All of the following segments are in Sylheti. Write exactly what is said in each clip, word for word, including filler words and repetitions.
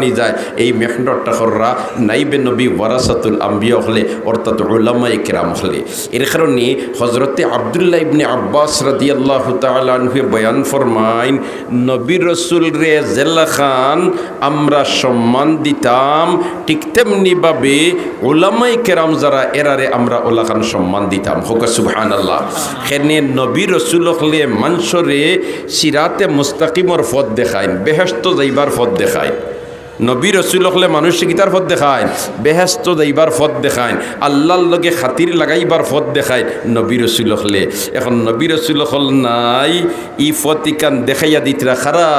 নি যায়, এই মেহনতটা কররা নাইবে নবী ওয়ারাসাতুল আম্বিয়া অকলে, অর্থাৎ উলামায়ে কেরাম অকলে। এর কারণে হযরতে আব্দুল্লাহ ইবনে আব্বাস রাদিয়াল্লাহু তাআলা আনহু বয়ান ফরমাইন, নবী রসুলরে যেলাখান আমরা সম্মান দিতাম, ঠিক তেমনিভাবে উলামায়ে কেরাম যারা, এরারে আমরা ওলাখান সম্মান দিতাম। কউক্কা সুবহানাল্লাহ। কেনে নবী রসুল অকলে মানষরে সিরাতে মুস্তাকিমর পথ দেখাইন, বেহেশতো যাইবার পথ দেখাইন। নবী রসুল অকলে মানুষরে কিতার পথ দেখাইন? বেহেশতো যাইবার পথ দেখাইন, আল্লার লগে খাতির লাগাইবার পথ দেখাইন নবী রসুল অকলে। এখন নবী রসুল অকল নাই, ই পথ ইখান দেখাইয়া দিতরা কারা?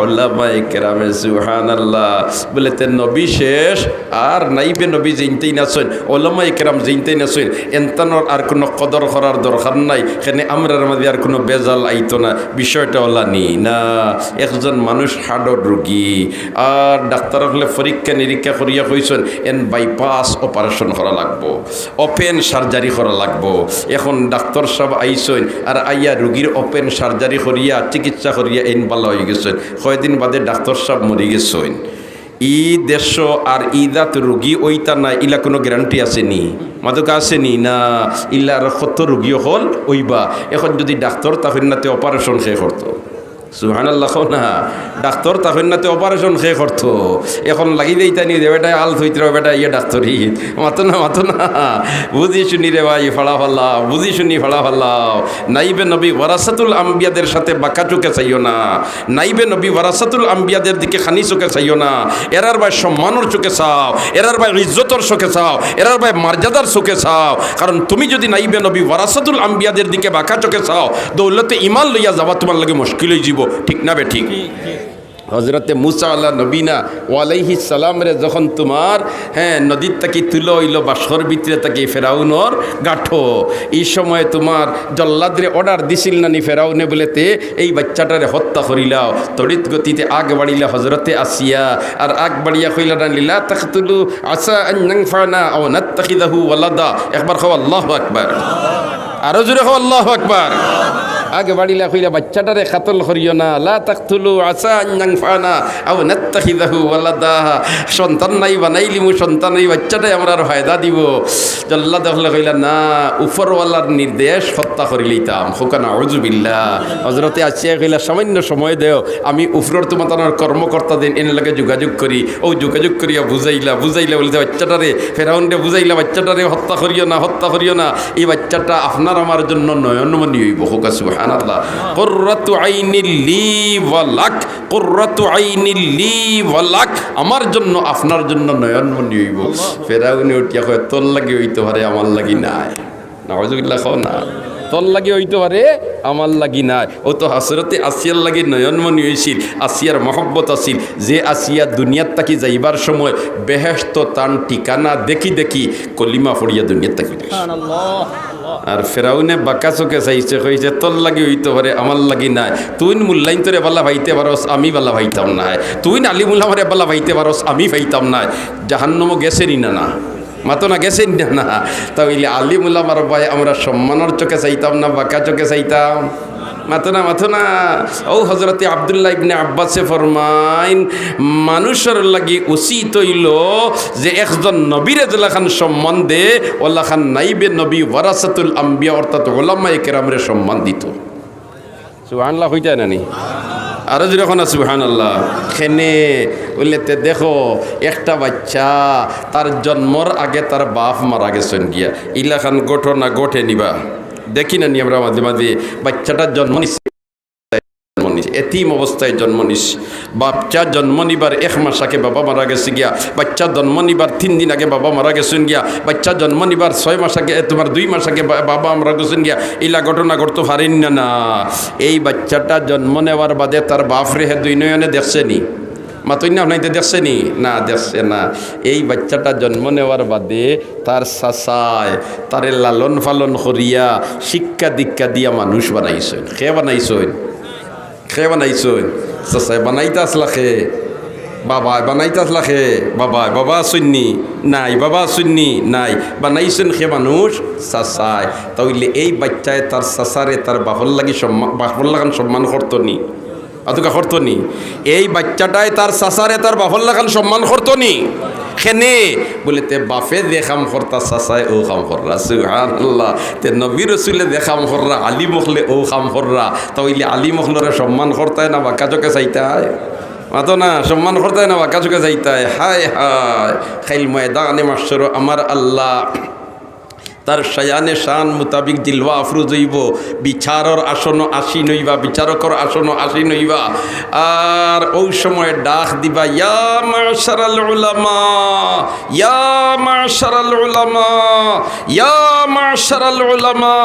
উলামায়ে কেরামে। সুবহানাল্লাহ। বলে, তে নবী শেষ, আর নাইবে নবী যেইনতেইন আছইন, উলামায়ে কেরাম যেইনতেইন আছইন, এনতানর আর কুনু কদর করার দরকার নাই। কেনে আমরার মাঝে আর কুনু ভেজাল আইতো না। বিষয়টা অলা নি না, একজন মানুষ হার্টর রুগী, আর ডাক্তার অকলে পরীক্ষা নিরীক্ষা করিয়া কইছইন, এন বাইপাস অপারেশন করা লাগবো, ওপেন সার্জারি করা লাগবো। এখন ডাক্তার সাব আইছইন, আর আইয়া রুগীর ওপেন সার্জারি করিয়া, চিকিৎসা করিয়া এইন ভালা অইগেছইন। কয়দিন বাদে ডাক্তার সাব মরিগেছইন। ই দেশো আর ই জাত রুগী অইতা নায়, ইলা কুনু গ্যারান্টি আছে নি? মাতউক্কা আছে নি? না, ইলা আর কত রুগী অকল অইবা। এখন যুদি ডাক্তার থাকইন না, তে অপারেশন কে করতো? সুবহানাল্লাহ কও না। ডাক্তার থাকইন না, তে অপারেশন কে করতো? এখন লাগি যাইতা নি যে বেটায় আল থইতরা, বেটায় ইয়ে ডাক্তারি। মাতো না, মাতো না। বুঝি শুনি রে ভাই, ফাড়া ফালাও, বুঝি শুনি ফাড়া ফালাও। নাইবে নবী ওয়ারাসাতুল আম্বিয়াদের সাথে বাঁকা চোখে চাইও না। নাইবে নবী ওয়ারাসাতুল আম্বিয়াদের দিকে খানি চোখে চাইও না। এরার বায় সম্মানর চোখে চাও, এরার বায় ইজ্জতর চোখে চাও, এরার বায় মর্যাদার চোখে চাও। কারণ তুমি যুদি নাইবে নবী ওয়ারাসাতুল আম্বিয়াদের দিকে বাঁকা চোখে চাও, দৌলতে ইমান লইয়া যাওয়া তুমার লাগি মুশকিল অইযিবো, ঠিক না বেঠিক? হযরতে মুসা আলা নবীনা ওয়া আলাইহিস সালামরে যখন তুমার, হ্যাঁ, নদীর থাকি তুলা অইলো, বাঁশর ভিতরে থাকি ফেরাউনর গাঁটো, ই সময় তুমার জল্লাদরে অর্ডার দিছিল না নি ফেরাউনে, বলে, তে এই বাচ্চাটারে হত্যা করিলাও। তড়িৎ গতিতে আগ বাড়িলা হযরতে আসিয়া, আর আগ বাড়িয়া কইলা না নি, লা তাকতুলু আসা আন ইয়ানফানা আও নাত্তাখিযাহু ওয়ালাদা। একবার কও আল্লাহু আকবার। আরো জোরে কও আল্লাহু আকবার। আগ বাড়িলা কইলা, বাচ্চাটারে কাতল করিও না, লা তাকতুলু আসা আন ইয়ানফানা আও নাত্তাখিযাহু ওয়ালাদা। সন্তান নাই বানাইলিমু, সন্তান, এই বাচ্চাটায় আমরার ফায়দা দিবো। জল্লাদ অকলে কইলা, না, উপরওয়ালার নির্দেশ, হত্যা করিলিতাম। কউক্কা নাউজুবিল্লাহ। হযরতে আসিয়ায় কইলা, সামান্য সময় দেও, আমি উপরর তুমাতানর কর্মকর্তাদিন এন লগে যোগাযোগ করি। অউ যোগাযোগ করিয়া বুঝাইলা, বুঝাইলা বলে, বাচ্চাটারে, ফেরাউনরে বুঝাইলা, বাচ্চাটারে হত্যা করিও না, হত্যা করিও না। এই বাচ্চাটা আপনার আমার জন্য নয়নমণি অইবো। কউক্কা সুবহানাল্লাহ। কুররাতু আইনিল লি ওয়া লাক, কুররাতু আইনিল লি ওয়া লাক, আমার জন্য, আপনার জন্য নয়নমণি অইবো। ফেরাউনে উঠিয়া কয়, তোর লাগি অইতো পারে, আমার লাগি নায়। নাউজুবিল্লাহ কও না। তোর লাগি অইতো পারে, আমার লাগি নায়। অউ তো হযরতে আসিয়ার লাগি নয়নমণি অইছিল, আসিয়ার মহব্বত আছিল। যে আসিয়া দুনিয়ার থাকি যাইবার সময় বেহেশতো তান ঠিকানা দেখি দেখি কলিমা পড়িয়া দুনিয়ার থাকি গেছে। আর ফেরাউনে বাঁকা চোখে চাইছে, কইছে, তোর লাগি অইতো পারে, আমার লাগি নায়। তুইন মুল্লাইন্তরে ভালা পাইতে পারস, আমি ভালা পাইতাম নায়। তুইন আলিম উলামারে ভালা পাইতে পারস, আমি পাইতাম নায়। জাহান্নামো গেছে নি না? না। মাতো না, গেছে নি না? না। তা অইলে আলিম উলামার বায় আমরা সম্মানর চোখে চাইতাম না বাঁকা চোখে চাইতাম? মাতো না, মাতো না। অউ হযরতে আব্দুল্লাহ ইবনে আব্বাসে ফরমাইন, মানুষর লাগি উচিত অইলো যে একজন নবীরে যেলাখান সম্মান দে, অলাখান নাইবে নবী ওয়ারাসাতুল আম্বিয়া অর্থাৎ উলামায়ে কেরামরে সম্মান দিতো। সুবহানাল্লাহ কইতায় না নি? আরো জোরে কও না সুবহানাল্লাহ। কেনে অইলে তে দেখো, একটা বাচ্চা তার জন্মর আগে তার বাপ মারা গেছইন গিয়া, ইলাখান ঘটনা ঘটে নি বা? দেখি না নি আমরা মাঝে মাঝে, বাচ্চাটা জন্ম নিছে, জন্ম নিছে, এতিম অবস্থায় জন্ম নিছে। বাচ্চা জন্ম নিবার এক মাস আগে বাবা মারা গেছে গিয়া, বাচ্চা জন্ম নিবার তিন দিন আগে বাবা মারা গেছইন গিয়া, বাচ্চা জন্ম নিবার ছয় মাস আগে, এ, তুমার দুই মাস আগে বা-, বাবা মারা গেছইন গিয়া, ইলা ঘটনা ঘটতো পারে নি না? না। এই বাচ্চাটা জন্ম নেওয়ার বাদে তার বাপরে হে দুই নয়নে দেখছে নি? মাতইন না, হুনাইতে দেখছে নি? না, দেখছে না। এই বাচ্চাটা জন্ম নেওয়ার বাদে তার চাচায় তারে লালন পালন করিয়া, শিক্ষা দীক্ষা দিয়া মানুষ বানাইছইন। কে বানাইছইন? কে বানাইছইন? চাচায় বানাইতা আছলা কে? বাবায় বানাইতা আছলা কে? বাবায়, বাবা আছইন নি? নাই। বাবা আছইন নি? নাই। বানাইছইন কে মানুষ? চাচায়। তা অইলে এই বাচ্চায় তার চাচারে তার বাপর লাগি সম্মা-, বাপর লাখান সম্মান করতো নি? মাতউক্কা, করতো নি? এই বাইচ্চাটায় তার চাচারে তার বাফর লাখান সম্মান করতো নি? কেনে? বলে, তে বাফে যে কাম করতা, চাচায় অউ কাম কররা। সুবহানাল্লাহ। তে নবী রসুলে যে কাম কররা, আলিম অকলে অউ কাম কররা, তা অইলে আলিম অকলরে সম্মান করতায় না বাক্কা চোখে চাইতায়? মাতো না, সম্মান করতায় না বাক্কা চোখে চাইতায়? হায় হায়, কাইল ময়দানে মাহশরো আমার আল্লাহ তার শায়ানে শান মোতাবিক জিলওয়া আফরোজ অইবো, বিচারর আসনো আসীন অইবা, বিচারকর আসনো আসীন অইবা। আর অউ সময় ডাক দিবা, ইয়া মাশারাল উলামা, ইয়া মাশারাল উলামা, ইয়া মাশারাল উলামা,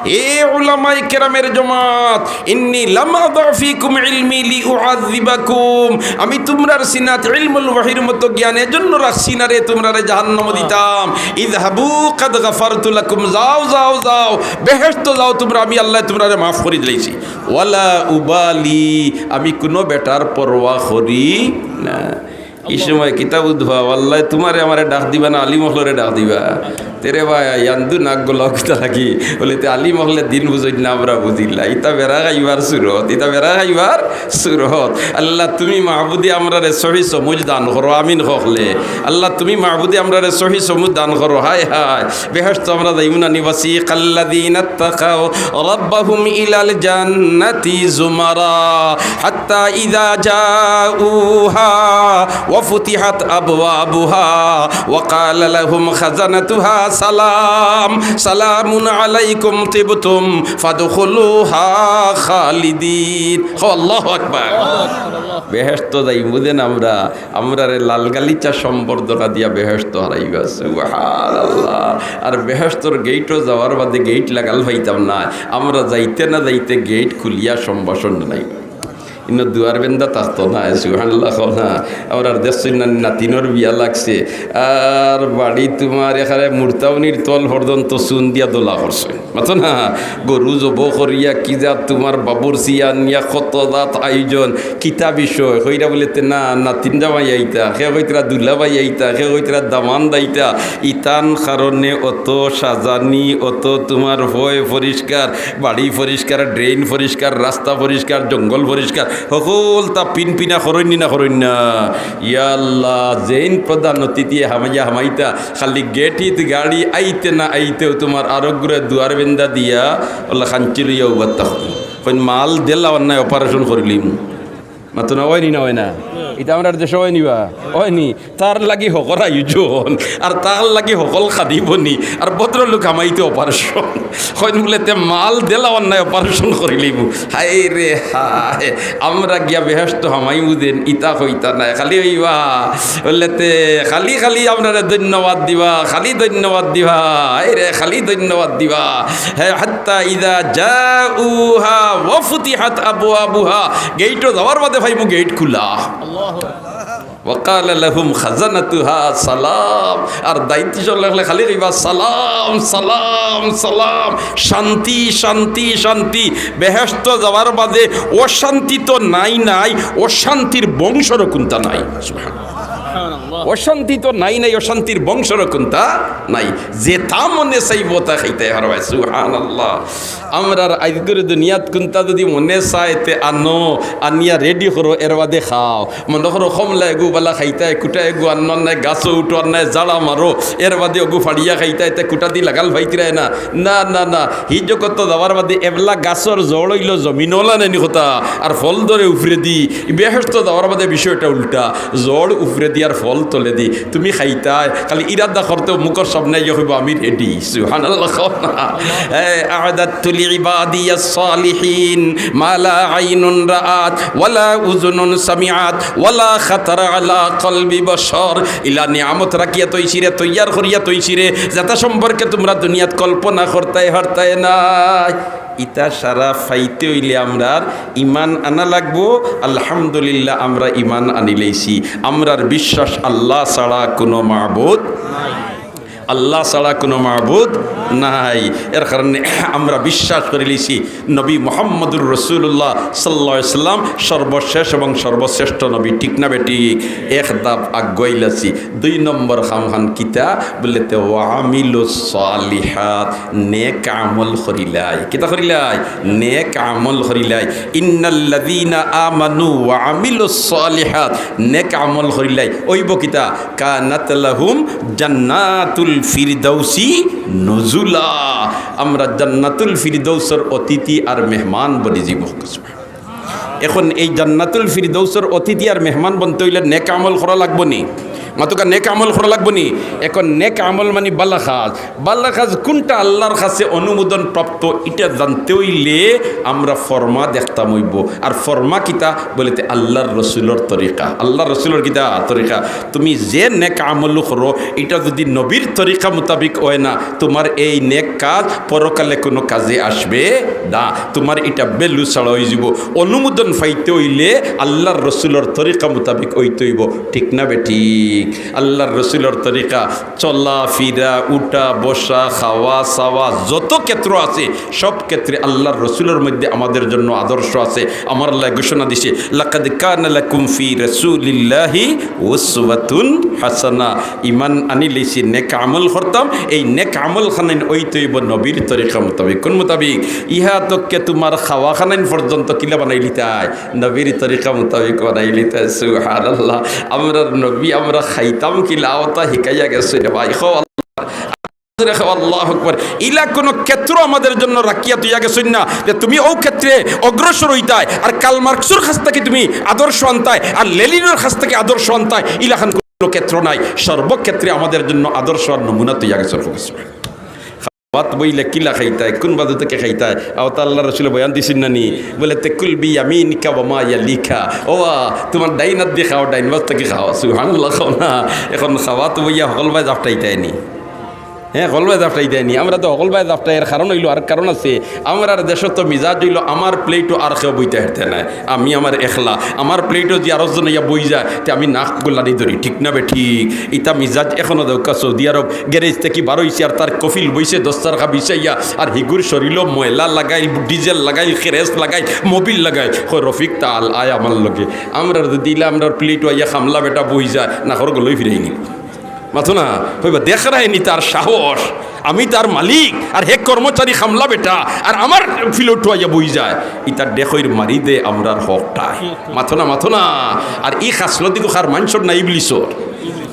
এ উলামায়ে কেরামের জমাত, ইন্নী লাম আদা ফীকুম ইলমী লিউআযযিবাকুম, আমি তুমরার সিনাত ইলমুল ওহীর মতো জ্ঞান এজন্য রাখছি না রে, তুমরারে জাহান্নামো দিতাম। ইযহাবু কাদ গাফারতু লাকুম, যাও, যাও, যাও, বেহেশতো যাও তুমরা, আমি আল্লায় তুমরারে মাফ করি দিলাইছি। ওয়ালা উবালি, আমি কুনু বেটার পরোয়া করি না। ই সময় কিতা বুঝবা, আল্লায় তুমারে আমারে ডাক দিবা না আলিম অকলরে ডাক দিবা? তে রে ভাই, ইয়ান্দু নাক গলাও কিতা লাগি? বলে, তে আলিম অকলে দিন বুঝইন না, আমরা বুঝিলা। ইতা বেড়া খাইবার সুরত, ইতা বেড়া খাইবার সুরত। আল্লাহ, তুমি মাবুদে আমরারে সহি সমুজ দান করো, আমিন কও অকলে। আল্লাহ, তুমি মাবুদে আমরারে সহি সমুজ দান করো। হায় হায়, বেহেশতো আমরা যাইমু না নি? ওয়াসিকাল্লাযীনা ইত্তাকাউ রাব্বাহুম ইলাল জান্নাতি যুমারা হাত্তা ইযা জাউহা ওয়া ফুতিহাত আবওয়াবুহা ওয়া ক্বালা লাহুম খাযানাতুহা সালাম, সালামুন আলাইকুম তিবতুম ফাদখুলুহা খালিদিন। কও, আল্লাহু আকবার। বেহেশতো যাইমু যেন আমরা, আমরারে লাল গালিচা সম্বর্ধনা দিয়া বেহেশতো হারাইবা। সুবহানাল্লাহ। আর বেহেশতর গেইটো যাওয়ার বাদে গেইট লাগাল পাইতাম না, আমরা যাইতে না যাইতে গেইট খুলিয়া সম্ভাষণ নাই। ইনো দুয়ার বেন্দা থাকতো না, সুবহানাল্লাহ কও না। আমরার দেখছইন না, নাতিনর বিয়া লাগছে, আর বাড়ি তুমার এখানে মুরতাউনির তল পর্যন্ত চুন দিয়া দলা করছে, মাতো না? গরু জবো করিয়া কি জাত তুমার বাবুর্চি আনিয়া কত জাত আয়োজন, কিতা বিষয় কইরা বলে, তে না, নাতিন জামাই আইতা, কে কইতরা দুলাভাই আইতা, কে কইতরা দামান্দ আইতা। ইতান কারণে অত সাজানি, অত তুমার ভয় পরিষ্কার, বাড়ি পরিষ্কার, ড্রেন পরিষ্কার, রাস্তা পরিষ্কার, জঙ্গল পরিষ্কার, হকলতা পিনপিনা করইন নি না করইন না? ইয়া আল্লাহ, যেইন প্রধান অতিথি হামাইয়া হামাইতা, খালি গেটিত গাড়ি আইতে না আইতেউ তুমার আরোগ্রে দুয়ার বেন্দা দিয়া, আল্লাহ খাঞ্চি লইয়া উবাত্তা কইন, মাল দেলা অন্যায় অপারেশন করিলিমু। মাতো না, অয়নি না অয় না? ইতা আমরার দেশো অয়নি বা? অয়নি। তার লাগি হকল আয়োজন, আর তার লাগি হকল খাদি বনি, আর ভদ্রলোক হামাইতে অপারেশন। কইন বলে, তে মাল দেলা অন্যায় অপারেশন করিলিমু। হায় রে হায়, আমরা গিয়া বেহেশতো হামাইমু যেন, ইতা কইতা নায়, খালি অইবা। বলে, তে খালি খালি আমরারে ধন্যবাদ দিবা, খালি ধন্যবাদ দিবা, হায় রে, খালি ধন্যবাদ দিবা। হ্যাঁ, হাত্তা ইযা জাউহা ওয়া ফুতিহাত আবওয়াবুহা, গেইটো যাওয়ার বাদে পাইমু গেইট খুলা। ওয়া ক্বালা লাহুম খাযানাতুহা সালাম। আর দায়িত্ব অকলে খালি কইবা, সালাম, সালাম, সালাম, শান্তি, শান্তি, শান্তি। বেহেশতো যাওয়ার বাদে অশান্তি তো নাই নাই, অশান্তির বংশরও কুন্তা নাই। সুবহানাল্লাহ। অশান্তি তো নাই নাই, অশান্তির বংশরও কুন্তা নাই। যেতা মনে চাইবো তা খাইতায় পারবায়। সুবহানাল্লাহ। আমরার আইজকুর দুনিয়াত কুন্তা যুদি মনে চায়, তে আনো, আনিয়া রেডি করো, এর বাদে খাও। মনো করো, কমলা এগু বালা খাইতায়, কুটা এগু আনো, নায় গাছো উঠো, নায় জাড়া মারো, এর বাদে অগু ফাড়িয়া খাইতায়, তে কুটাদি লাগাল পাইতরায় না। না, না, না, হি জগতো যাওয়ার বাদে এবলা গাছর জড় অইলো জমিনো, অলা নায়নি কথা, আর ফল ধরে উপরেদি। ই বেহেশতো যাওয়ার বাদে বিষয়টা উল্টা, জড় উপরেদি আর ফল তলেদি। তুমি খাইতায়, খালি ইরাদা করতেউ মুখর সামনে আইয়া কইবো, "আমি রেডি।" সুবহানাল্লাহ কও না। এ, আ'দাদতু লিইবাদিয়াস সালিহিন মা লা আইনুন রাআত ওয়া লা উযুনুন সামিআত ওয়া লা খাতারা আলা কলবি বাশার। ইলা নিয়ামত রাখিয়া থইছি রে, তৈয়ার করিয়া থইছি রে, যেতা সম্পর্কে তুমরা দুনিয়াত কল্পনা করতায় পারতায় নায়। ইতা সারা পাইতে অইলে আমরার ইমান আনা লাগবো। আলহামদুলিল্লাহ, আমরা ইমান আনিলাইছি। আমরার বিশ্বাস আল্লাহ ছাড়া কুনু মাবুদ নাই। আল্লাহ ছাড়া কোনো মাবুদ নাই। এর কারণে আমরা বিশ্বাস করিলিছি নবী মুহাম্মদুর রাসূলুল্লাহ সাল্লাল্লাহু আলাইহি ওয়াসাল্লাম সর্বশেষ এবং সর্বশ্রেষ্ঠ নবী, ঠিক না বেঠিক? এক ধাপ আগুয়াইলাছি। দুই নম্বর কামখান কিতা বুলে তে, "ওয়া আমিলুস সালিহাত", নেক আমল করিলাই। কিতা করিলাই? নেক আমল করিলাই। "ইন্নাল্লাযীনা আমানু ওয়া আমিলুস সালিহাত", নেক আমল করিলাই। অইবো কিতা? "কানাত লাহুম জান্নাতুল ফিরদাউসি নুজুলা", আমরা জান্নাতুল ফিরদাউসর অতিথি আর মেহমান বনি যিমু। এখন এই জান্নাতুল ফিরদাউসর অতিথি আর মেহমান বনতে অইলে নেক আমল করা লাগবো নি? মাতুক্কা, নেক আমল করা লাগবো নি? এখন নেক আমল মানি বালা কাজ। বালা কাজ কুনটা আল্লার কাছে অনুমোদন প্রাপ্ত, ইটা জানতে অইলে আমরা ফরমা দেখতাম অইবো। আর ফরমা কিতা বুলে তে, আল্লার রসুলর তরিকা। আল্লার রসুলর কিতা তরিকা? তুমি যে নেক আমল করো, ইটা যুদি নবীর তরিকা মোতাবিক অয় না, তুমার এই নেক কাজ পরকালে কুনু কাজে আসবে না, তুমার ইটা বেলু ছাড়া অইযিবো। অনুমোদন পাইতে অইলে আল্লার রসুলর তরিকা মোতাবিক অইতে অইবো, ঠিক না বেঠিক? আল্লার রসুলর তরিকা, চলা ফিরা, উঠা বসা, খাওয়া চাওয়া, যত ক্ষেত্র আছে, সব ক্ষেত্রে আল্লার রসুলর মধ্যে আমাদের জন্য আদর্শ আছে। আমার আল্লায় ঘোষণা দিছে, "লাকাদ কানা লাকুম ফি রাসূলিল্লাহি উসওয়াতুন হাসানা।" ইমান আনিলিছি, নেক আমল করতাম, এই নেক আমল খানাইন অইতে অইবো নবীর তরিকা মোতাবিক। কুন মোতাবিক? ইহা তককে তুমার খাওয়া খানাইন পর্যন্ত কিলা বানাইলিতায়? নবীর তরিকা মোতাবিক বানাইলিতায়। সুবহানাল্লাহ। আমরার নবী আমরা খাইতাম কিলা, অতা হিকাইয়া গেছইন রে ভাই। কও আল্লাহ, কও আল্লাহু আকবার। ইলা কুনু ক্ষেত্র আমাদের জন্য রাখিয়া থইয়া গেছইন না যে তুমি অউ ক্ষেত্রে অগ্রসর অইতায়, আর কার্ল মার্কসর কাছ থাকি তুমি আদর্শ আনতায়, আর লেনিনর কাছ থাকি আদর্শ আনতায়, ইলাখান কুনু ক্ষেত্র নাই। সর্বক্ষেত্রে আমাদের জন্য আদর্শ আর নমুনা থইয়া গেছইন। খাওয়াত বইলে কিলা খাইতায়, কুন বাজু থাকি খাইতায়? অতা আল্লার রসুলে বয়ান দিছইন না নি? বুলে, "তে কুল বিয়ামিনিকা ওয়া মা ইয়ালিকা।" ও বা, তুমার ডাইন আত দি খাও, ডাইন বাজু থাকি খাও। সুবহানাল্লাহ কও না। এখন খাওয়াত বইয়া হকল বায় জাপটাইতায় নি? হে, হকল বায় জাপটাইতায় নি? আমরা তো হকল বায় জাপটাই, এর কারণ অইলো, আর কারণ আছে। আমরার দেশো তো মিজাজ অইলো, আমার প্লেটো আর কেউ বইতা পারতা নায়, আমি আমার একলা। আমার প্লেটো যুদি আরক জন আইয়া বই যায়, তে আমি নাক গুলানি ধরি, ঠিক না বেঠিক? ইতা মিজাজ এখনো দেউক্কা সৌদি আরব গ্যারেজ থাকি বার অইছে আর তার কফিল বইছে দস্তার খাবিছাইয়া, আর হিগুর শরীলো ময়লা লাগাইল, ডিজেল লাগাইল, খেরেস লাগাইল, মোবিল লাগাইল। কয়, "রফিক, তে আল, আয় আমার লগে।" আমরার যুদি ইলা আমরার প্লেটো আইয়া কামলা বেটা বই যায়, নাকর গলই ফিরাই নি। মাতো না, কইবা, "দেখরায়নি তার সাহস, আমি তার মালিক, আর হে কর্মচারী কামলা বেটা, আর আমার প্লেটো আইয়া বই যায়।" ইতা দেখইর মারি দে আমরার হকটায়। মাতো না, মাতো না। আর ই খাসলত ইগু কার, মানষর না ইবলিসর?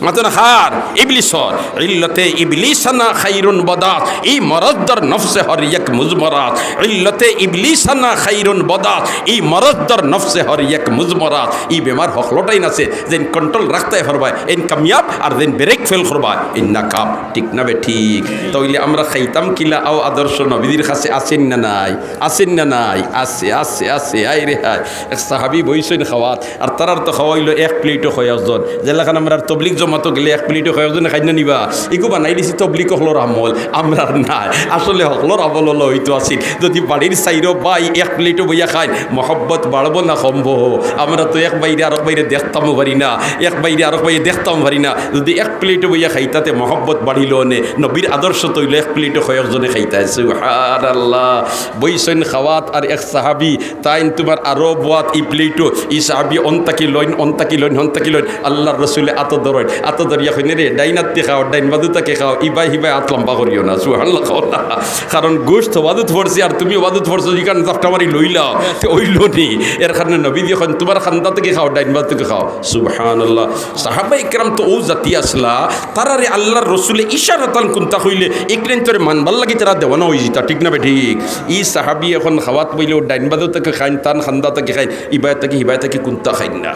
মাতো না, কার? ইবলিসর। ইল্লতে ইবলিসানা খাইরুন বদাত, ই মরদর নফসে হর এক মুজমরাত। ইল্লতে ইবলিসানা খাইরুন বদাত, ই মরদর নফসে হর এক মুজমরাত। ই বেমার হকলটাইন আছে, যেইন কন্ট্রোল রাখতায় পারবায়, এইন কামিয়াব, আর যেইন ব্রেক ফেল করবায়, এইন নাকাম। ঠিক না বেঠিক? তাইলে আমরা খাইতাম কিলা, অউ আদর্শ নবীজির কাছে আছেন না নাই? আছেন না নাই? আছে, আছে, আছে। আয় রে হায়। এক সাহাবি বইছইন খাওয়াত, আর তারার তো খাওয়া অইলো এক প্লেটো কয়েকজন। যেলাখান আমরার তবলিগ জমাতো গেলে এক প্লেটো কয়েকজনে খাইন না নি বা? ইগু বানাইলিছি তবলিগ অকলর আমল, আমরার নায়। আসলে হকলর আমল অইলো অইতো আছিল। যুদি বাড়ির চাইরো ভাই এক প্লেটো বইয়া খাইন, মহব্বত বাড়বো না কমবো? আমরা তো এক ভাইরে আরক ভাইরে দেখতামও পারি না, এক ভাইরে আরক ভাইরে দেখতাম পারি না। যুদি এক প্লেটো বইয়া খাইতা তে মহব্বত বাড়িলো অনে। নবীর আদর্শ তো অইলো এক প্লেটো কয়েকজনে খাইতা। সুবহানাল্লাহ। বইছইন খাওয়াত আর এক সাহাবি, তাইন তুমার আরো বওয়াত ই প্লেটো, ই সাহাবি অন থাকি লইন, অন থাকি লইন, অন থাকি লইন। আল্লার রসুলে আতো ধরইন, আতো ধরিয়া কইন, "রে, ডাইন আত দি খাও, ডাইন বাজু থাকি খাও, ইবায় হিবায় আত লম্বা করিও না।" সুবহানাল্লাহ কও না। কারণ গোস্ত অউ বাজুত পড়ছে আর তুমি অউ বাজুত পড়ছো, ইখান জাপটা মারি লইলাও, তে অইলো নি। এর কারণে নবীজিয়ে কইন, "তুমার কান্দা থাকি খাও, ডাইন বাজু থাকি খাও।" সুবহানাল্লাহ। সাহাবায়ে কেরাম তো অউ জাতি আছলা, তারারে আল্লার রসুলে ইশারাতান কুন্তা কইলে, ইকরাইন্তরে মানবার লাগি তারা দেওয়ানা অইযিতা, ঠিক না বেঠিক? ই সাহাবি এখন খাওয়াত বইলে অউ ডাইন বাজু থাকি খাইন, তান কান্দা থাকি খাইন, ইবায় থাকি হিবায় থাকি কুন্তা খাইন না।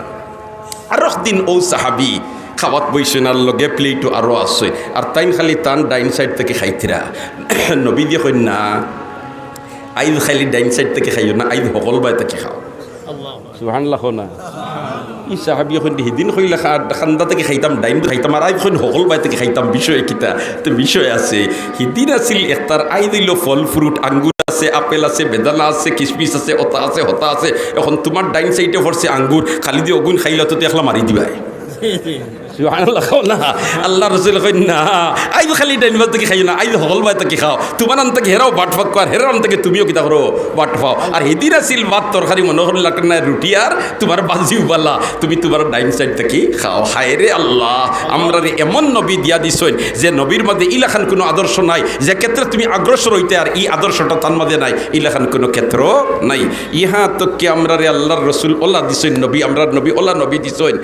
আরক দিন অউ সাহাবি খাওয়াত বইছইন আর লগে প্লেটো আরো আছে, আর তাইন খালি তান ডাইন সাইড থাকি খাইতরা। নবীজিয়ে কইন না, "আইজ খালি ডাইন সাইড থাকি খাইও না, আইজ হকল বায় থাকি খাও।" সুবহানাল্লাহ কও না। ই সাহাবিয়ে কইন, "হিদিন কইলা খা-, কান্দা থাকি খাইতাম, ডাইন খাইতাম, আর আইজ কইন হকল বায় থাকি খাইতাম, বিষয় কিতা?" তে বিষয় আছে। হিদিন আছিল ইফতার, আইজ অইলো ফল ফ্রুট, আঙ্গুর আছে, আপেল আছে, বেদানা আছে, কিশমিশ আছে, অতা আছে, হতা আছে। এখন তুমার ডাইন সাইডে পড়ছে আঙ্গুর, খালি দি অগুন খাইলা তো একলা মারি দিবায়। সুবহানাল্লাহ কও না। আল্লার রসুল কইন না, "আইজ খালি ডাইন বায় থাকি খাইও না, আইজ হকল বায় থাকি খাও।" তুমার আন থাকি হেরাও বাট ফাক্কো, আর হেরার আন থাকি তুমিও কিতা করো, বাট ফাও। আর হিদিন আছিল ভাত তরকারি, মনো করো লাকড়ি না রুটি, আর তুমার বাজিও বালা, তুমি তুমার ডাইন সাইড থাকি খাও। হায় রে আল্লাহ, আমরারে এমন নবী দিয়া দিছইন যে নবীর মাঝে ইলাখান কুনু আদর্শ নাই, যে ক্ষেত্রে তুমি অগ্রসর অইতায় আর ই আদর্শটা তান মাঝে নাই, ইলাখান কুনু ক্ষেত্র নাই। ইহা তো কি আমরারে আল্লার রসুল ওলা দিছইন নবী, আমরার নবী ওলা নবী দিছইন।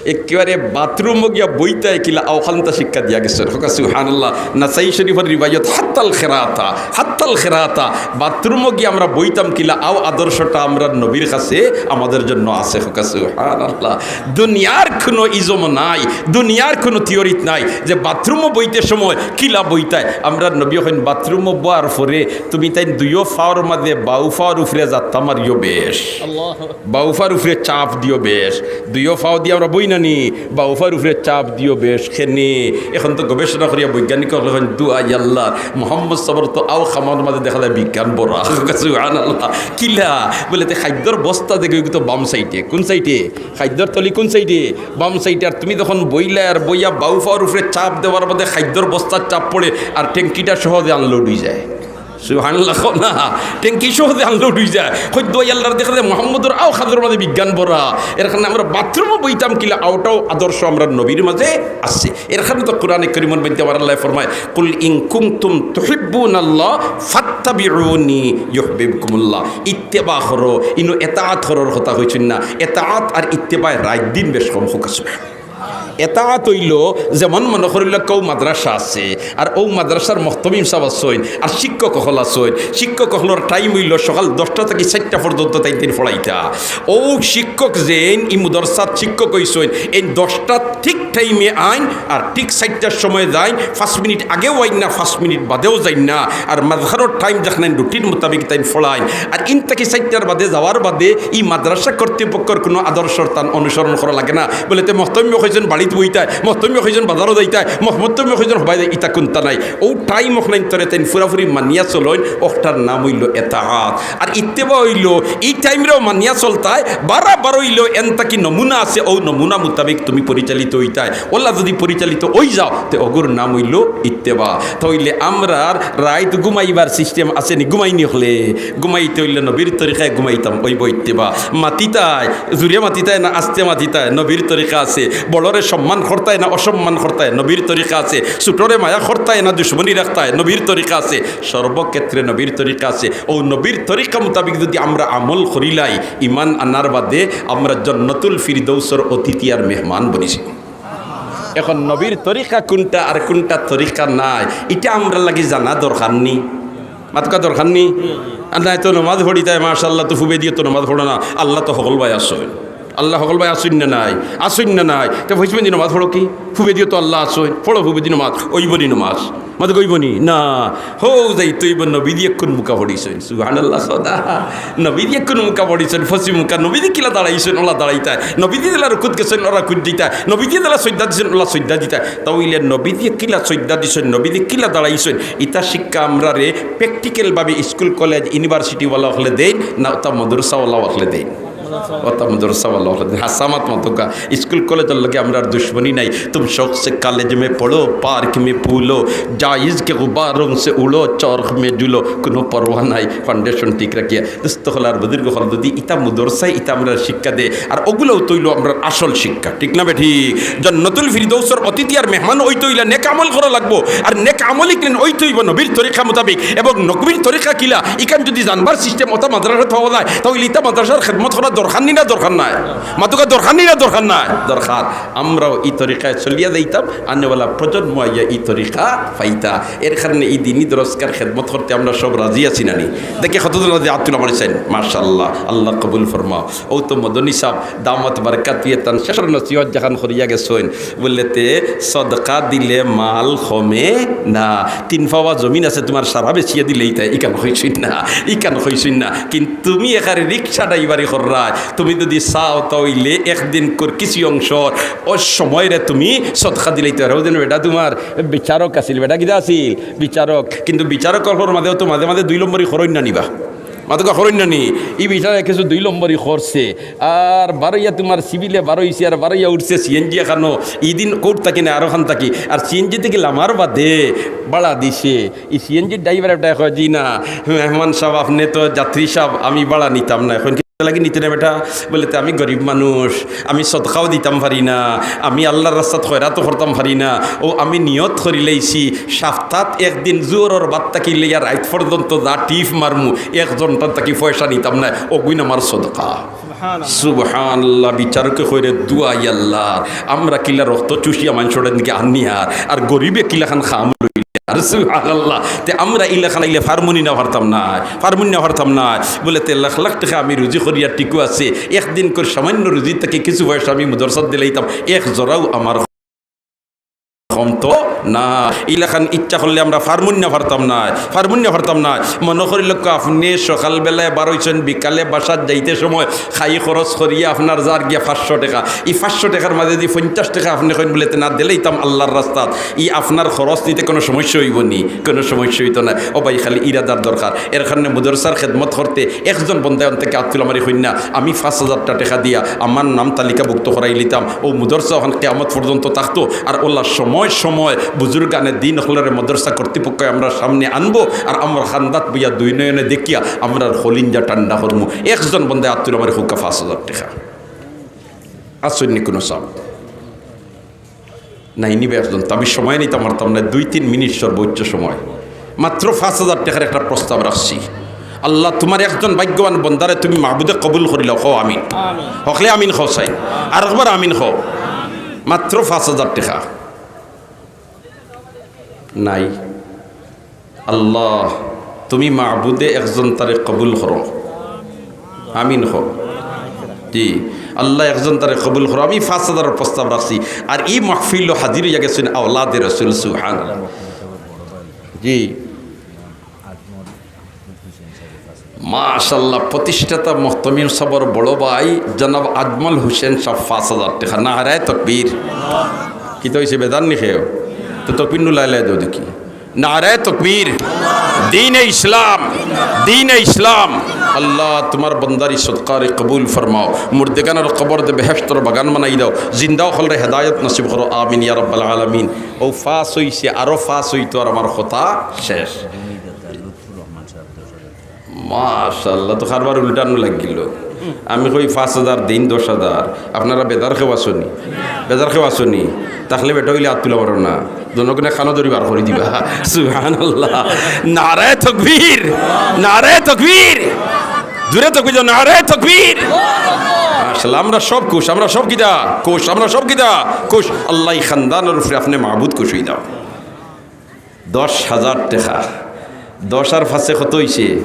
একেবারে বাথরুমো গিয়া বইতায় কিলা, অউখানতা শিক্ষা দিয়া গেছইন। কউক্কা সুবহানাল্লাহ। নাসাই শরীফর রিওয়ায়াত, হাত্তাল খেরাতা, হাত্তাল খেরাতা। বাথরুমো গিয়া আমরা বইতাম কিলা, অউ আদর্শটা আমরার নবীর কাছে আমাদের জন্য আছে। কউক্কা সুবহানাল্লাহ। দুনিয়ার কুনু ইজমো নাই, দুনিয়ার কুনু থিওরিত নাই যে বাথরুমো বইতে সময় কিলা বইতায়। আমরার নবী কইন, বাথরুমো বওয়ার পরে তুমি তাইন দুইও পাওর মাঝে বাউ পাওর উপরে জাত্তা মারিও বেশ। বাউ পাওর উপরে চাপ দিও বেশ। দুইও পাও দি আমরা বই না নি, বাউ পাওর উপরে চাপ দিও বেশ। কেনে? এখন তো গবেষণা করিয়া বৈজ্ঞানিক অকলে কইন, দুয়াই আল্লাহ, মোহাম্মদ সাবর তো অউ কামর মাঝে দেখা যায় বিজ্ঞান ভরা। সুবহানাল্লাহ। কিলা? বলে, তে খাদ্যর বস্তা দেখে তো বাম সাইডে। কুন সাইডে? খাদ্যর থলি কুন সাইডে? বাম সাইডে। আর তুমি যখন বইলায় আর বইয়া বাউ পাওর উপরে চাপ দেওয়ার বাদে খাদ্যর বস্তার চাপ পড়ে আর ট্যাঙ্কিটা সহজে আনলোড অইযায়। সুবহানাল্লাহ কও না। ট্যাঙ্কি সহজে আনলোড অইযায়। কই দুয়াই আল্লার দেখা যায় মোহাম্মদর অউ কাজর মাঝে বিজ্ঞান ভরা। এর কারণে আমরা বাথরুমো বইতাম কিলা, অউটাও আদর্শ আমরার নবীর মাঝে আছে। এর কারণে তো কোরআনে করিমর মাঝে আমার আল্লায় ফরমায়, "কুল ইন কুনতুম তুহিব্বুনাল্লাহ ফাত্তাবিউনি ইউহবিবকুমুল্লাহ।" ইত্তেবা করো, ইনো এতাআত করর কথা কইছইন না। এতাআত আর ইত্তেবায় রাইত দিন বেশ কম। কউক্কা সুবহানাল্লাহ। এতাআত অইলো যেমন মনো করিলা কেউ মাদ্রাসা আছে, আর অউ মাদ্রাসার মুহতামিম সাব আছইন, আর শিক্ষক অকল আছইন। শিক্ষক অকলর টাইম অইলো সকাল দশটা থাকি চাইরটা পর্যন্ত তাইন তাইন পড়াইতা। অউ শিক্ষক যেইন ই মাদ্রাসাত শিক্ষক অইছইন, এইন দশটা ঠিক টাইমে আইন, আর ঠিক চাইরটার সময় যাইন, পাঁচ মিনিট আগেও আইন না, পাঁচ মিনিট বাদেও যাইন না। আর মাঝখানোর টাইম যেখান রুটিন মোতাবেক তাইন পড়াইন, আর ইন থাকি চাইরটার বাদে যাওয়ার বাদে ই মাদ্রাসা কর্তৃপক্ষর কুনু আদর্শর তান অনুসরণ করা লাগে না। বলে, তে মুহতামিমে কইছইন বাড়িত বইতায়, মুহতামিমে কইছইন বাজারো যাইতায়, মুহতামিমে কইছইন হবায় যাই, ইতা কুনতা নাই। অউ টাইম অখানইন্তরে তাইন পুরাপুরি মানিয়া চলইন, অটার নাম অইলো এতাআত। আর ইত্তেবা অইলো ই টাইমরেও মানিয়া চলতায়, বারবার অইলো এন থাকি নমুনা আছে, অউ নমুনা মোতাবেক তুমি পরিচালিত অইতায়। অলা যুদি পরিচালিত অইযাও, তে অগুর নাম অইলো ইত্তেবা। তাইলে আমরার রাইত ঘুমাইবার সিস্টেম আছে নি? ঘুমাই নি অকলে? ঘুমাইতে অইলে নবীর তরিকায় ঘুমাইতাম, অইবো ইত্তেবা। মাতিতায়, জুরে মাতিতায় না আস্তে মাতিতায়, নবীর তরিকা আছে। বড়রে সম্মান করতায় না অসম্মান করতায়, নবীর তরিকা আছে। ছুটোরে মায়া করতায় না দুশমনি রাখতায়, নবীর তরিকা আছে। সর্বক্ষেত্রে নবীর তরিকা আছে। অউ নবীর তরিকা মোতাবেক যুদি আমরা আমল করিলাই, ইমান আনার বাদে আমরা জন্নতুল ফিরদৌসর অতিথি আর মেহমান বনিছি। এখন নবীর তরিকা কুনটা আর কুনটা তরিকা নায়, ইটা আমরার লাগি জানা দরকার নি? মাতকা দরকার নি? আর নায় তো নমাজ পড়িতায়, মাশাআল্লাহ, তো পুবেদিও তো নমাজ পড়ো না, আল্লাহ তো হকল বায় আছইন। আল্লাহ হকল বায় আছইন না নাই? আছইন না নাই? তে পশ্চিমেদি নমাজ পড়ো কি? পুবেদিও তো আল্লাহ আছইন, পড়ো পুবেদি নমাজ, অইবো নি নমাজ? মাতকা অইবো নি? না। হউ যাইতো অইবো, নবীদি অখন মুখা পড়িছইন। সুবহানাল্লাহ কও না। নবীদি অখন মুখা পড়িছইন, পশ্চিম মুখা। নবীদি কিলা দাঁড়াইছইন, অলা দাঁড়াইতায়। নবীদি যেলা রুকুত গেছইন, অলা রুকুত দিতায়। নবীদি যেলা সইজদা দিছইন, অলা সইজদা দিতায়। তাইলে নবীদি কিলা সইজদা দিছইন, নবীদি কিলা দাঁড়াইছইন, ইতা শিক্ষা আমরারে প্র্যাকটিক্যাল ভাবে স্কুল, কলেজ, ইউনিভার্সিটি অলা অকলে দেইন না, অতা মাদ্রাসা অলা অকলে দেইন? অতা মাদ্রাসা অলা অকলে দেইন। হাছা মাত মাতকা, স্কুল কলেজর লগে আমরার দুশমনি নাই। তুম শৌক সে কলেজ মে পড়ো, পার্ক মে ফুলো, জায়েজ কে গুব্বারোঁ সে উড়ো, চরখ মে ঝুলো, কুনু পরোয়া নাই, ফাউন্ডেশন ঠিক রাখিয়া। দোস্ত অকল আর বুজুর্গ অকল, যুদি ইতা মাদ্রাসায় ইতা আমরারে শিক্ষা দেয়, আর অগুলাউ তো অইলো আমরার আসল শিক্ষা, ঠিক না বেঠিক? জন্নতুল ফিরদৌসর অতিথি আর মেহমান অইতে অইলে নেক আমল করা লাগবো, আর নেক আমল ইখান অইতে অইবো নবীর তরিকা মোতাবেক, এবং নবীর তরিকা কিলা ইখান যুদি জানবার সিস্টেম অতা মাদ্রাসাত পাওয়া যায়, তাইলে ইতা মাদ্রাসার খেদমত করা দরকার নি না দরকার নায়? মাতকা দরকার নি না দরকার নায়? দরকার। আমরাও ই তরিকায় চলিয়া যাইতাম, আনেওয়ালা প্রজন্ম আইয়া ই তরিকা পাইতা। এর কারণে ই দিনি দরসগার খেদমত করতে আমরা সব রাজি আছি না নি? দেখি কতজন রাজি, আত তুলা মারছইন। মাশাআল্লাহ, আল্লাহ কবুল ফরমাও। অউ তো মদনী সাব দামাত বারকাতিয়ে তান শেষর নসিহত যেখান করিয়া গেছইন, বললে তে সদকা দিলে মাল কমে না। তিন পাওয়া জমিন আছে তুমার, সারা বেচিয়া দিলে ইতা, ইখান কইছইন না, ইখান কইছইন না। কিন্তু তুমি একারে রিক্সা ড্রাইভারি কররায়, তুমি যুদি চাও তাইলে একদিন কর কিছু অংশ অউ সময়রে তুমি সদকা দিলাইতায় পারো। অউ দিন বেটা তুমার বিচারক আছিল, বেটা কিতা আছিল? বিচারক। কিন্তু বিচারক অকলর মাঝেও তো মাঝে মাঝে দুই নম্বরি করইন না নি বা? মাতকা করইন না নি? ই বেটায় কিছু দুই নম্বরি করছে। আর বারইয়া তুমার সিভিলে বারইছে, আর বারইয়া উঠছে সিএনজি এখানো। ইদিন কোর্ট থাকি না, আরো খান থাকি। আর সিএনজি থাকি লামার বাদে ভাড়া দিছে। ই সিএনজি ড্রাইভার বেটায় কয়, "জি না, মেহমান সাব, আপনে তো যাত্রী সাব, আমি ভাড়া নিতাম না।" এখন কি লাগি নিতে না বেটা? বলে, "তে আমি গরিব মানুষ, আমি সদকাও দিতাম পারি না, আমি আল্লার রাস্তাত খয়রাতও করতাম পারি না। ও আমি নিয়ত করিলাইছি, সাপ্তাত একদিন জোহরর বাদ থাকি লইয়া রাইত পর্যন্ত যা টিপ মারমু, একজনটার থাকি পয়সা নিতাম না, অগুইন আমার সদকা।" সুবহানাল্লাহ। বিচারকে কইরে, "দুয়াই আল্লার, আমরা কিলা রক্ত চুষিয়া মানষর দিকে আনিয়ার, আর গরিবে কিলাখান খাম লইলে?" আর সুবহানাল্লাহ। তে আমরা ইলাখান আইলে পারমুনি না পারতাম না, পারমুনি না পারতাম না। বলে, "তে লাখ লাখ টেকা আমি রুজি করিয়ার ঠিকও আছে, একদিন করি সামান্য রুজি থাকি কিছু পয়সা আমি মাদ্রাসাত দিলাইতাম, এক জরাও আমার কমতো না।" ইলাখান ইচ্ছা করলে আমরা পারমুনি না পারতাম না, পারমুনি না পারতাম না। মনো করিলাউক্কা, আপনে সকালবেলায় বারইছইন, বিকালে বাসাত যাইতে সময় খাই খরচ করিয়া আপনার যার গিয়া পাঁচশো টেকা। ই পাঁচশো টেকার মাঝে যদি পঞ্চাশ টেকা আপনে কইন বলে, "তে না দিলাইতাম আল্লার রাস্তাত", ই আপনার খরচ নিতে কোনো সমস্যা অইবো নি? কোনো সমস্যা অইতো না। ও ভাই, খালি ইরাদার দরকার। এর কারণে মাদ্রাসার খেদমত করতে একজন বন্দায় অন্তকে আত তুলা মারি কইন না, "আমি পাঁচ হাজারটা টেকা দিয়া আমার নাম তালিকাভুক্ত করাইলিতাম, ও মাদ্রাসা অখান কিয়ামত পর্যন্ত থাকতো।" আর অলা সময় সময় বুজুর্গানে দিন অকলরে মাদ্রাসা কর্তৃপক্ষ আমরার সামনে আনবো, আর আমরার কান্দাত বইয়া দুই নয়নে দেখিয়া আমরার কলিঞ্জা ঠান্ডা করমু। একজন বন্দায় আত তুলা মারি কউক্কা পাঁচ হাজার টেকা। আছইন নি কোনো সাব? নাই নিবা একজন, তে আমি সময় নিতাম পারতাম না, দুই তিন মিনিট সর্বোচ্চ সময়। মাত্র পাঁচ হাজার টেকার একটা প্রস্তাব রাখছি। আল্লাহ, তুমার একজন ভাগ্যবান বন্দারে তুমি মাবুদে কবুল করিলাও, কও আমিন। হকলে আমিন কও চাই, আরেকবার আমিন কও। মাত্র পাঁচ হাজার টেকা। নাই। আল্লাহ, তুমি মাবুদে একজনটারে কবুল করো। আমিন কও। জি, আল্লাহ একজনটারে কবুল করো। আমি পাঁচ হাজারর প্রস্তাব রাখছি। আর ই মাহফিলো হাজির অইয়া গেছইন আওলাদে রসুল, সুবহানাল্লাহ। জি। মাশাআল্লাহ, প্রতিষ্ঠাতা মুহতামিম সাবর বড় ভাই জনাব আজমল হোসেন সাব পাঁচ হাজার টেকা। নারায়ে তকবীর। কিতা অইছে, বেজার নি কেউ? তে তকবীর নু লাইলাই দেও দেখি। নারায়ে তকবীর, দ্বীনে ইসলাম, দ্বীনে ইসলাম। আল্লাহ, তুমার বন্দার ই সদকারে কবুল ফরমাও। মুর্দেগানর কবরদে বেহেশতর বাগান বানাই দাও। জিন্দা অকলরে হেদায়েত নসিব করো। আমিন ইয়া রাব্বাল আলামিন। অউ পাঁচ অইছে, আরো পাঁচ অইতো আর আমার কথা শেষ। মাশাআল্লাহ, তো কারবার উল্টানো লাগিল। আমি কই পাঁচ হাজার দেইন দশ হাজার, আপনারা বেজার কেউ আছইন নি? বেজার কেউ আছইন নি? তাইলে বেটা অইলে আত তুলা পারো না, জনগণে কানো ধরি বার করি দিবা। সুবহানাল্লাহ। নারায়ে তকবীর, নারায়ে তকবীর। জোরে তকবীর দাও, নারায়ে তকবীর। মাশাআল্লাহ, আমরা সব খুশ, আমরা সব কিতা? খুশ, আমরা সব কিতা? খুশ। আল্লাহ, ই খান্দানর উপরে আপনে মাবুদ খুশ অই দাও। দশ হাজার টেকা। দশ আর পাঁচে কত অইছে?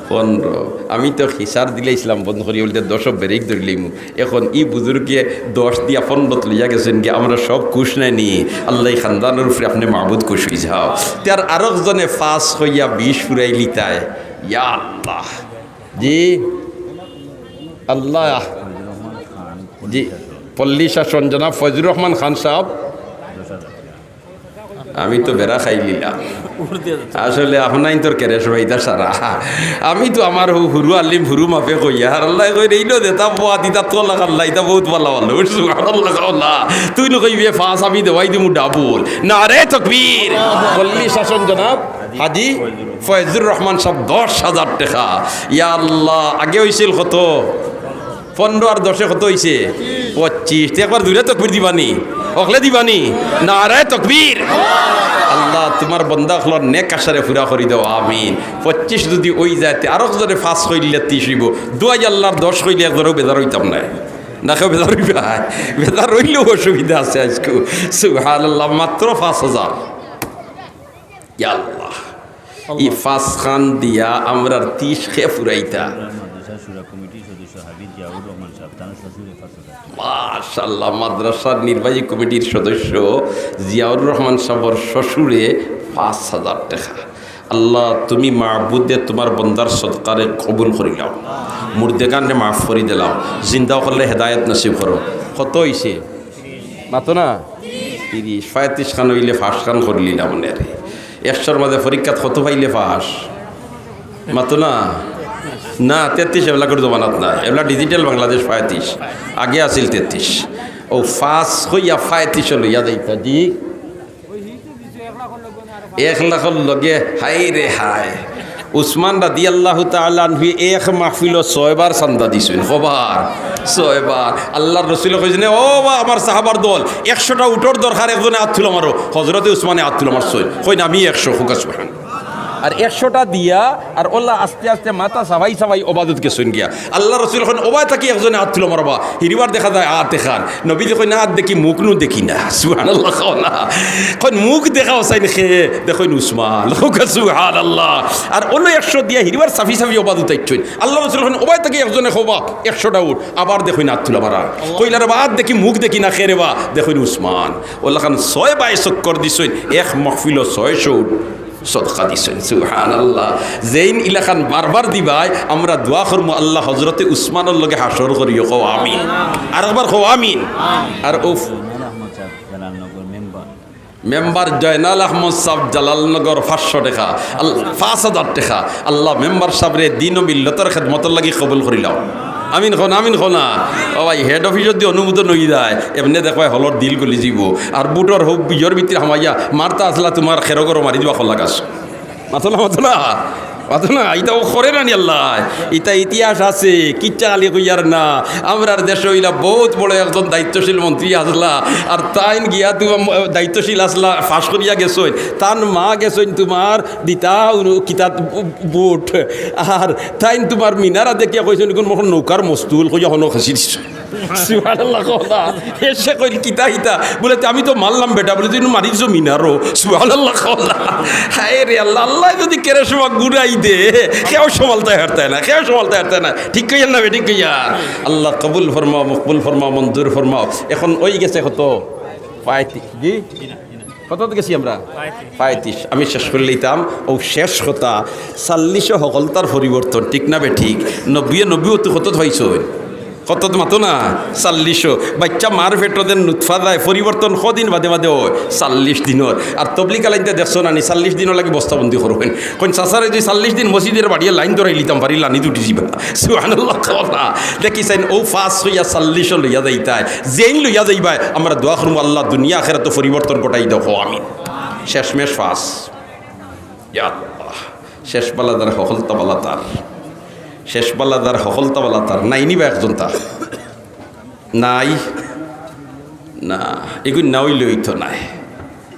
পনরো। আমি তো হিসাব দিলাইছলাম বন্ধ করি, বলতে দশও ব্রেক ধরিলাইমু। এখন ই বুজুর্গে দশ দিয়া পনরোত লইয়া গেছইন গি, আমরা সব খুশ নায় নি? আল্লাহ, ই খান্দানর উপরে আপনে মাবুদ খুশ অই যাও। তে আর আরক জনে পাঁচ কইয়া বিশ ফুরাইলিতায়। ইয়া আল্লাহ। জি, আল্লাহ। জি, পল্লী শাসন জনাব ফয়জুর রহমান খান সাব। আমি তো বেড়া খাইলিলাম। আসলে আপনাইন তোর কেরেশ ভাইটা সারা। আমি তো আমার হু-, হুরু আলিম হুরু মাফে কইয়া, আর আল্লাহ কই রইল দে, তা বুয়া দিতা তো আল্লাহ আল্লাহ, ইতা বহুত ভালা ভালা। সুবহানাল্লাহ, আল্লাহ। তুই নু কইবে পাঁচ, আমি দেওয়াই দিমু ডাবল। নারায়ে তকবীর। পল্লী শাসন জনাব হাজি ফয়জুর রহমান সাব দশ হাজার টেকা। ইয়া আল্লাহ, আগে অইছিল কত? পনরো আর দশে কত অইছে? পঁচিশ। তে একবার জোরে তকবীর দিবানি? হকলে দিবানি? নারায়ে তকবীর। আল্লাহ, তুমার বন্দা অকলর নেক আশারে পুরা করি দেও, আমিন। পঁচিশ যুদি অই যায়, তে আরক জনে পাঁচ কইলে তিশ অইবো। দুয়াই আল্লার দশ কইলে একজনও বেজার অইতাম নায়। না কেউ বেজার অইবা? বেজার অইলেও অসুবিধা আছে আইজকু। সুবহানাল্লাহ, মাত্র পাঁচ হাজার। ইয়া আল্লাহ। ই পাঁচ খান দিয়া আমরার তিশ কে ফুরাইতা। মাদ্রাসা শুরা কমিটির সদস্য হাফিজ জিয়াউর রহমান সাহেব, তার শ্বশুরে পাঁচ হাজার। মাশাআল্লাহ, মাদ্রাসার নির্বাহী কমিটির সদস্য জিয়াউর রহমান সাহেবর শ্বশুরে পাঁচ হাজার টেকা। আল্লাহ, তুমি মাবুদে তুমার বন্দার সদকারে কবুল করি লাও, মুর্দেগানরে মাফ করি দিলাও, জিন্দা অকলরে হেদায়েত নসিব করো। কত অইছে? মাতো না? তিরিশ। পঁয়ত্রিশ খান অইলে পাঁচ খান করিলিলাম মনে রে। একশোর মাঝে পরীক্ষাত কত পাইলে পাস? মাতো না? না, তেত্রিশ এবলাকর জমানাত না, এবলা digital বাংলাদেশ পঁয়ত্রিশ, আগে আছিল তেত্রিশ। ও পাঁচ কইয়া পঁয়ত্রিশ লইয়া যাইতা, জি। এক লাখর লগে, হায় রে হায়। উসমান রাদিয়াল্লাহু তাআলা আনহু এক মাহফিলো ছয়বার চান্দা দিছইন। কবার? ছয়বার। আল্লাহর রসুলে কইছইন, "ও বা আমার সাহাবার দল, একশোটা উটর দরকার, একজনে আত তুলা মারো।" হজরতে উসমানে আত তুলা মারছইন। কইন, "আমি একশো।" কউক্কা সুবহান। আর একশোটা দিয়া, আর অলা আস্তে আস্তে মাথা চাবাই চাবাই অবাদত গেছইন গিয়া। আল্লাহর রসুলে কইন, "অবায় থাকি একজনে আত তুলা মারবা।" হিরিবার দেখা যায় আত দেখার। নবীজি কইন, "আত দেখি, মুখ নু দেখি না।" সুবহানাল্লাহ কও না। কইন, "মুখ দেখা অসাইন খে?" দেখইন উসমান। কউক্কা সুবহানাল্লাহ। আর অলা একশো দিয়া হিরিবার চাবি চাবি অবাদত আইছইন। আল্লাহর রসুলে কইন, "অবায় থাকি একজনে কবা, একশোটা উট।" আবার দেখইন আত তুলা মারা। কইলা, "রে বা, আত দেখি, মুখ দেখি না, খে রে বা?" দেখইন উসমান। অলাখান ছয় বায় চক্কর দিছইন, এক মাহফিলো ছয়শো উট সদকা দিছইন। সুবহানাল্লাহ। যেইন ইলাখান বারবার দিবায়, আমরা দোয়া করমু, "আল্লাহ, হজরতে উসমানর লগে হাশর করিও।" কও আমিন। আরেকবার কও আমিন। আর উফ। জয়নাল আহমদ সাহেব, জালালনগর মেম্বার। মেম্বার জয়নাল আহমদ সাহেব, জালালনগর, পাঁচশো টেকা, আল-, পাঁচ হাজার টেকা। আল্লাহ, মেম্বার সাহেবরে দিন ও মিল্লতর খেদমতর লাগি কবুল করিলাও। আমিন কও না, আমিন কও না। ও ভাই, হেড অফিসর দি অনুমোদন অই যায়, এমনে দেখবায় হলর দিল গলি যিবো। আর বুটর হউ বিজর ভিতরে হামাইয়া মারতা আসলা তুমার খেরো গরো মারি দিবা কলা গাছ। মাতো না, মাতো না, মাতো না, ইতা ও করে না নি আল্লাহ। ইতা ইতিহাস আছে, কিচ্ছা খালি কইয়ার না। আমরার দেশো অইলা বউত বড় একজন দায়িত্বশীল মন্ত্রী আসলা, আর তাইন গিয়া তুমার দায়িত্বশীল আসলা, ফাঁস করিয়া গেছইন। তান মা গেছইন তুমার দিতা উনু-, কিতা বুট, আর তাইন তুমার মিনারা দেখিয়া কইছইন, "ইগুন মখন নৌকার মস্তুল," কইয়া হনো খাসি দিছইন। সুবহানাল্লাহ কও না। এসে কইল, "কিতা ইতা?" বলে, "তে আমি তো মারলাম বেটা।" বলে, "তুই নু মারিস জমিন আরো।" সুবহানাল্লাহ কও না। হায় রে আল্লাহ, আল্লাহ যদি কেরেশমা গুড়াই দে, কেউ সমালতায় হারতায় না, কেউ সমালতায় হারতায় না। ঠিক কইয়ার না, ঠিক কইয়ার? আল্লাহ কবুল ফরমাও, মকবুল ফরমাও, মঞ্জুর ফরমাও। এখন অই গেছে কত? পঁয়ত্রিশ। জি? কতত গেছি আমরা? পঁয়ত্রিশ। আমি শেষ করিলিতাম। ও শেষ কথা, চাল্লিশো হকলতার পরিবর্তন, ঠিক না বে ঠিক? নবীয়ে নবুয়ত কতত পাইছইন? কতত মাতো না? চাল্লিশো। বাইচ্চা মার পেটো যেন নুতফা যায়, পরিবর্তন কদিন বাদে বাদে অয়? চাল্লিশ দিনর। আর তবলিগ আলাইন্তে দেখছো না নি, চাল্লিশ দিনর লাগি বস্তাবন্দি করইন। কইন, "চাচারে যদি চাল্লিশ দিন মসজিদর বাড়িয়ে লাইন ধরাইলিতাম পারি, লানি দুটি যিবা।" সুবহানাল্লাহ কও না। দেখিছইন, ও পাঁচ অইয়া চাল্লিশো লইয়া যাইতায়। যেইন লইয়া যাইবায়, আমরা দোয়া করমু, "আল্লাহ, দুনিয়া আখেরাতো পরিবর্তন ঘটাই দেও।" কও আমিন। শেষমেশ পাঁচ। ইয়া আল্লাহ, শেষ বালা যার হকলতা বালা তার, শেষ বালা যার হকলতা বালা তার। নাই নি বা একজন তার? নাই? না, ইগুন না অইলে অইতো নায়।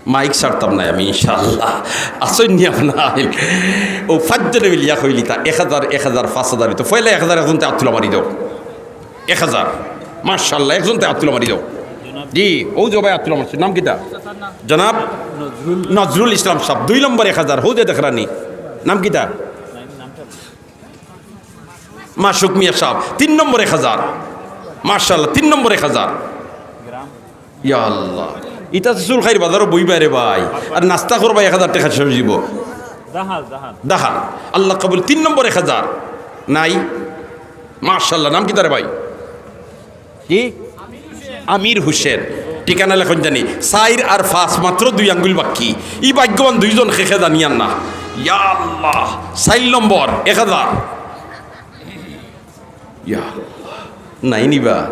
মাইক ছাড়তাম নায় আমি, ইনশাআল্লাহ। আছইন নি আপনার? ও পাঁচজনে মিলিয়া কইলিতা, এক হাজার, এক হাজার, পাঁচ হাজার অইতো। পয়লা এক হাজার একজনতে আত তুলা মারি দেও। এক হাজার। মাশাআল্লাহ, একজনতে আত তুলা মারি দেও। জি, অউ যে ভাই আত তুলা মারছে, নাম কিতা? জনাব নজরুল ইসলাম সাব, দুই নম্বর এক হাজার, হউ যে দেখরানি। নাম কিতা? মাসুক মিয়া সাব, তিন নম্বর এক হাজার। মাশাআল্লাহ, তিন নম্বর এক হাজার। ইয়া আল্লাহ, ইতা তো চুলখাইর বাজারো বইবায় রে ভাই, আর নাস্তা করবায়, এক হাজার টেকা শেষ অইযিবো। দাহাল, দাহাল। দাহাল, আল্লাহ কবুল। তিন নম্বর এক হাজার। নাই? মাশাআল্লাহ, নাম কিতা রে ভাই? কি? আমির হোসেন। ঠিকানা লেখইন জানি। চাইর আর পাঁচ, মাত্র দুই আঙ্গুল বাকি। ই ভাগ্যবান দুইজন, কে কে জানিয়ার না। ইয়া আল্লাহ, চাইর নম্বর, এক হাজার। ইয়া আল্লাহ, নাই নি বা?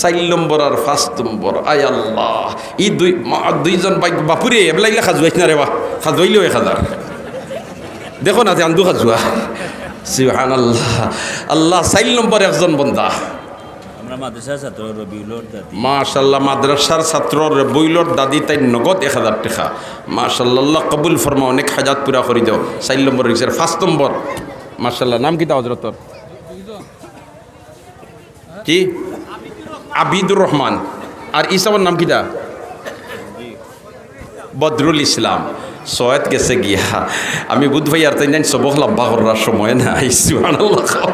চাইর নম্বর আর পাঁচ নম্বর, আয় আল্লাহ, ই দুই, মা-, দুইজন ভাগ্য-, বাপুরে, এবলা ইলা খাজুয়াইস না রে বা, খাজুয়াইলেও এক হাজার। দেখো না, যে আন্দু খাজুয়া। সুবহানাল্লাহ। আল্লাহ, চাইর নম্বর একজন বন্দা। আমরা মাদ্রাসার ছাত্র রবিউলর দাদি। মাশাআল্লাহ, মাদ্রাসার ছাত্র রবিউলর দাদি, তাইন নগদ এক হাজার টেকা। মাশাআল্লাহ, আল্লাহ কবুল ফরমাও, অনেক হাজাত পুরা করি দেও। চাইর নম্বর অইছে, পাঁচ নম্বর। মাশাআল্লাহ, নাম কিতা হজরতর? কি? আবিদুর রহমান। আর ই সাবর নাম কিতা? বদরুল ইসলাম। সৈয়দ গেছে গিয়া। আমি বুধ ভাই আর তাইন জানি সবক লম্বা করার সময় নাই। সুবহানাল্লাহ।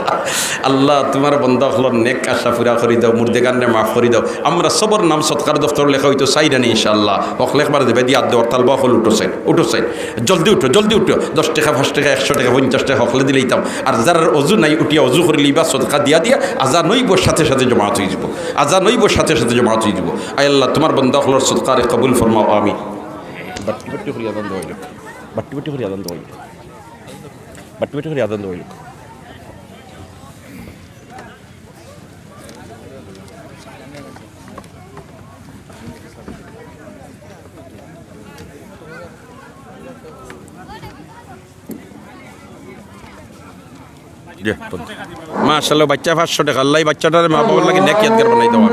আল্লাহ, তুমার বন্দা অকলর নেক আশা পুরা করি দেও, মুর্দেগানরে মাফ করি দেও। আমরা সবর নাম সদকার দফতর লেখা অইতো চাই না নি, ইনশাআল্লাহ। হকলে একবার দেবে দিয়া আত দেও, তালবা অকল উঠো চাই, উঠো চাই। জলদি উঠো, জলদি উঠো। দশ টেকা, পাঁচ টেকা, একশো টেকা, পঞ্চাশ টেকা হকলে দিলাইতাম। আর যারার অজু নাই, উঠিয়া অজু করিলিবা, সদকা দিয়া দিয়া, আজান অইবো, সাথে সাথে জমাত অইযিবো। আজান অইবো, সাথে সাথে জমাত অইযিবো। আয় আল্লাহ, তুমার বন্দা অকলর সদকারে কবুল ফরমাও, আমিন। বাট্টি বাট্টি করি আজান দেওয়া অইলো। বাট্টি বাট্টি করি আজান দেওয়া অইলো। বাট্টি বাট্টি করি আজান দেওয়া অইলো। মাশাআল্লাহ, বাচ্চা পাঁচশো টেকা। আল্লাহ, এই বাচ্চাটারে মা বাবার লাগি নেক ইয়াদগার বানাই দেওয়া।